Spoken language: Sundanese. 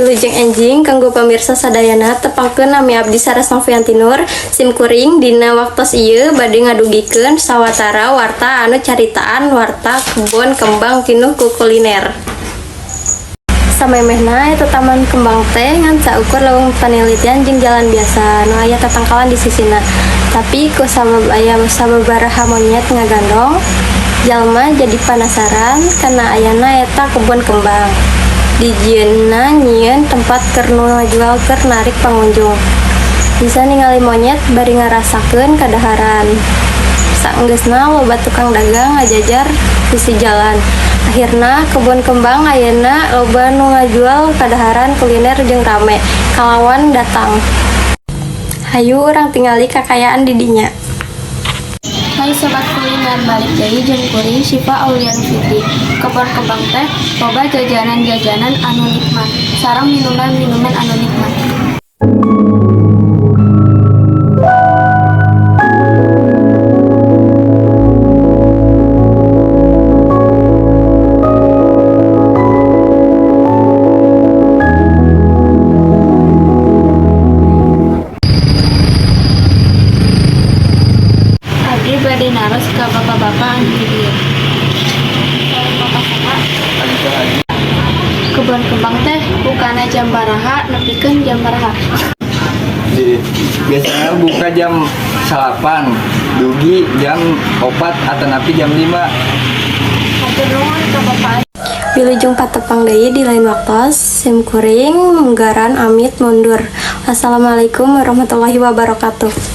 Wilujeng enjing kanggo pamirsa sadayana. Tepangkeun, nami abdi Saras Novianti Nur. Sim kuring dina waktos ieu bade ngadugikeun sawatara warta anu caritaan warta kebon kembang pinuh ku kuliner. Samemehna eta taman kembang teh ngan saukur leuweung panelitian jeung jalan biasa nu aya tatangkalan di sisina. Tapi ku sabab aya sababaraha monyet ngagandong, jalma jadi panasaran kana ayana eta kebon kembang. Dijieunna nyieun tempat keur nu ngajual keur narik pangunjung. Bisa ningali monyet bari ngarasakeun kadaharan. Saenggeusna loba tukang dagang ngajajar sisi jalan. Akhirna kebon kembang ayeuna loba nu ngajual kadaharan, kuliner, jeung rame kalawan datang. Hayu urang tingali kakayaan di dinya. Hai Sobat Kuliner, balik deui jeung kuring Syifa Aulian Fitri. Kebon Kembang teh loba jajanan-jajanan anu nikmat sareng minuman-minuman anu nikmat. Abdi bade naros ka bapak-bapak anu di dieu. Bapak saha? Kebon Kembang teh bukana jam baraha nepikeun jam baraha? Biasanya buka jam 9 dugi jam 4 atanapi jam 5. Hatur nuhun ka bapak. Wilujeng patepang deui di lain waktos. Sim kuring munggaran amit mundur. Wassalamualaikum warahmatullahi wabarakatuh.